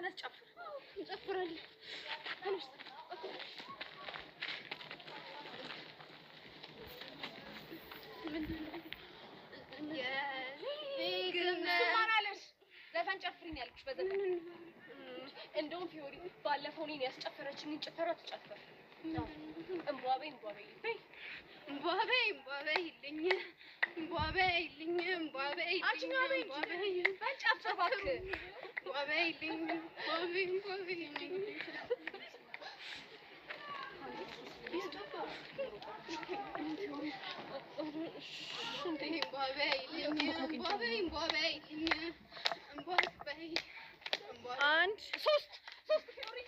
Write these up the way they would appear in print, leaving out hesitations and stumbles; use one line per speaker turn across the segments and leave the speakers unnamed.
ተነስ ጨፍር።
እንጨፍራለን። ተነሽ።
ዘፈን ጨፍሪኝ ያልኩሽ በዘፈን። እንደውም ፊዮሪ ባለፈው እኔን ያስጨፈረችኝን ጭፈራ ትጨፍር። እምቧ በይ እምቧ በይ በይ።
እምቧ በይ እምቧ በይልኝ፣ እምቧ በይልኝ፣ እምቧ በይልኝ፣
አንቺ እምቧ በይ
እምቧ በይ፣
በል ጨፍር እባክህ።
እምቧ በይልኝ፣ እምቧ በይ፣ እምቧ በይልኝ። እምቧ በይልኝ፣ እምቧ በይ፣ እምቧ በይልኝ፣ እምቧ በይ፣ እምቧ።
አንድ ሶስት ሶስት ፊዮሪ።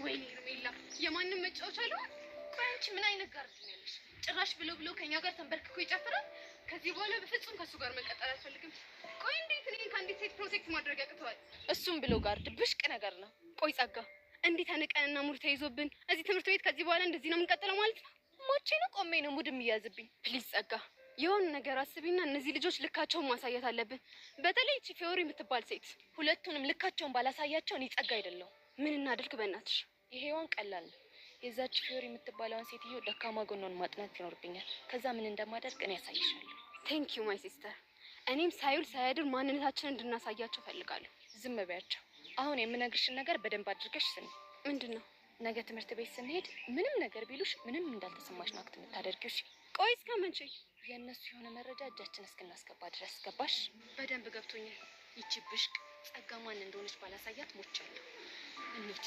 ወይኔ ሄርሜላ፣ የማንም መጫወቻ ልሆን? ቆይ አንቺ ምን አይነት guard ነው ያለሽ? ጭራሽ ብሎ ብሎ ከኛ ጋር ተንበርክኮ ይጨፍራል። ከዚህ በኋላ በፍጹም ከእሱ ጋር መቀጠል አልፈልግም። ቆይ እንዴት እኔን ከአንዲት ሴት protect ማድረግ ያቅተዋል?
እሱም ብሎ guard ብሽቅ ነገር ነው።
ቆይ ጸጋ፣ እንዲህ ተንቀንና ሙድ ተይዞብን እዚህ ትምህርት ቤት ከዚህ በኋላ እንደዚህ ነው የምንቀጥለው ማለት ነው?
ሞቼ ነው ቆሜ ነው ሙድ የሚያዝብኝ።
Please ጸጋ፣ የሆነ ነገር አስቢና እነዚህ ልጆች ልካቸውን ማሳየት አለብን። በተለይ ይቺ ፊዮሪ የምትባል ሴት።
ሁለቱንም ልካቸውን ባላሳያቸው እኔ ጸጋ አይደለሁም።
ምን እናድርግ በእናትሽ?
ይሄዋን ቀላል ነው። የዛች ፊዮሪ የምትባለውን ሴትዮ ደካማ ጎኗን ማጥናት ይኖርብኛል። ከዛ ምን እንደማደርግ እኔ ያሳይሻለሁ።
Thank you my sister። እኔም ሳይውል ሳያድር ማንነታችንን እንድናሳያቸው ፈልጋለሁ።
ዝም በያቸው። አሁን የምነግርሽን ነገር በደንብ አድርገሽ ስሚ።
ምንድን ነው?
ነገ ትምህርት ቤት ስንሄድ ምንም ነገር ቢሉሽ ምንም እንዳልተሰማሽ ነው act የምታደርጊው። እሺ?
ቆይ እስከ መቼ?
የእነሱ የሆነ መረጃ እጃችን እስክናስገባ ድረስ ገባሽ?
በደንብ ገብቶኛል።
ይቺ ብሽቅ ጸጋ ማን እንደሆነች ባላሳያት ሞቻለሁ። እንሂድ።